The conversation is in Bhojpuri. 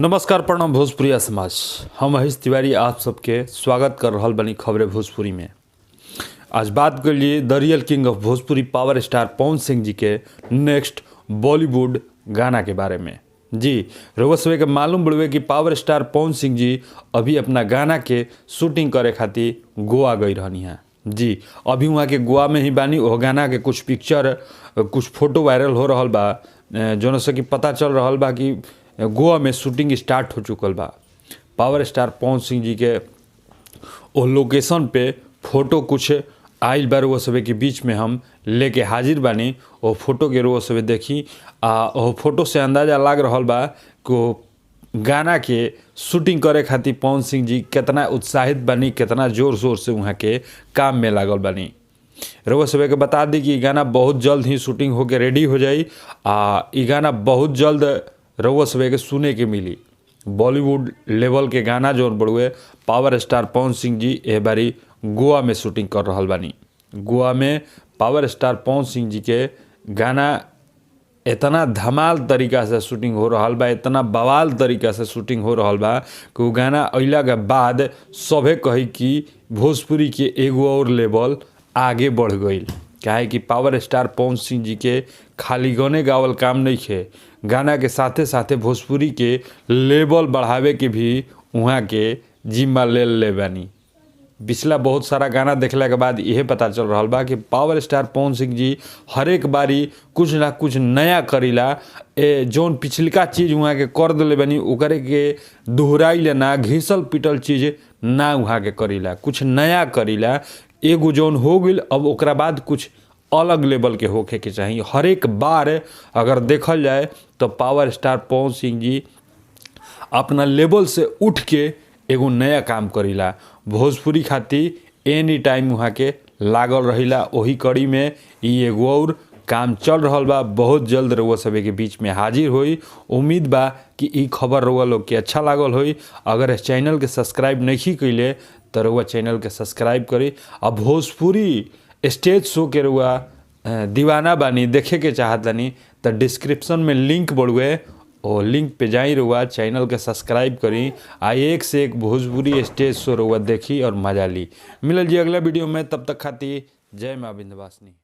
नमस्कार, प्रणाम भोजपुरिया समाज। हम महेश तिवारी आप सबके स्वागत कर रहल बनी खबरें भोजपुरी में। आज बात कर लिए the real king of Bhojpuri power star Pawan Singh ji के नेक्स्ट बॉलीवुड गाना के बारे में। जी रउआ सबे के मालूम बड़ुए कि पावर स्टार पवन सिंह जी अभी अपना गाना के शूटिंग करे खातिर गोवा गई रहनी है। जी अभी वहाँ के गोवा में ही बानी। ओह गाना के कुछ पिक्चर, कुछ फोटो वायरल हो रहल बा, जौन से कि पता चल रहल बा कि गोवा में शूटिंग स्टार्ट हो चुकल बा। पावर स्टार पवन सिंह जी के ओ लोकेशन पे फोटो कुछ आइल बा, रउआ सभे के बीच में हम लेके हाजिर बानी। ओ फोटो के रउआ सभे देखी आ ओ फोटो से अंदाजा लाग रहल बा कि ओ गाना के शूटिंग करे खातिर पवन सिंह जी केतना उत्साहित बानी, केतना जोर शोर से वहाँ के काम में लागल बानी। रउआ सभे के बता दी कि इ गाना बहुत जल्द ही शूटिंग होके रेडी हो जाई आ इ गाना बहुत जल्द रउआ सभे के सुने के मिली। बॉलीवुड लेवल के गाना जौन बड़ुए, पावर स्टार पवन सिंह जी एह बारी गोवा में शूटिंग कर रहल बानी। गोवा में पावर स्टार पवन सिंह जी के गाना इतना धमाल तरीका से शूटिंग हो रहल बा, इतना बवाल तरीका से शूटिंग हो रहल बा कि उ गाना अइला के बाद सभे कही कि भोजपुरी के एगो और लेवल आगे बढ़ गईल। काहे कि पावर स्टार पवन सिंह जी के खाली गाने गावल काम नइखे, गाना के साथे साथे भोजपुरी के लेवल बढ़ावे के भी उहाँ के जिम्मा ले ले बानी। पिछला बहुत सारा गाना देखला के बाद इहे पता चल रहल बा कि पावर स्टार पवन सिंह जी हरेक बारी कुछ ना कुछ नया करीला। ए जौन पिछलका चीज़ वहाँ के कर दिले बानी ओकरे के दोहराइले ना, घिसल पिटल चीज़ ना वहाँ के करीला, कुछ नया करीला। एगो जौन हो गइल अब ओकरा बाद कुछ अलग लेवल के होखे के चाही। हरेक बार अगर देखल जाए तो पावर स्टार पवन सिंह जी अपना लेवल से उठ के एगो नया काम करीला। भोजपुरी खातिर एनी टाइम वहाँ के लागल रहिला। ओही कड़ी में इ एगो और काम चल रहल बा, बहुत जल्द रउआ सभे के बीच में हाजिर होई। उम्मीद बा कि इ खबर रउआ लोग के अच्छा लागल होई। अगर इस चैनल के सब्सक्राइब नहीं कइले तो रउआ चैनल के सब्सक्राइब करी आ भोजपुरी स्टेज शो के रउआ दीवाना बानी, देखे के चाहतनी तो डिस्क्रिप्शन में लिंक बड़ुए, ओ लिंक पे जाई रउआ चैनल के सब्सक्राइब करी आ एक से एक भोजपुरी स्टेज शो रउआ देखी और मजा ली। मिलल जी अगला वीडियो में, तब तक खातिर जय माँ विंध्यवासिनी।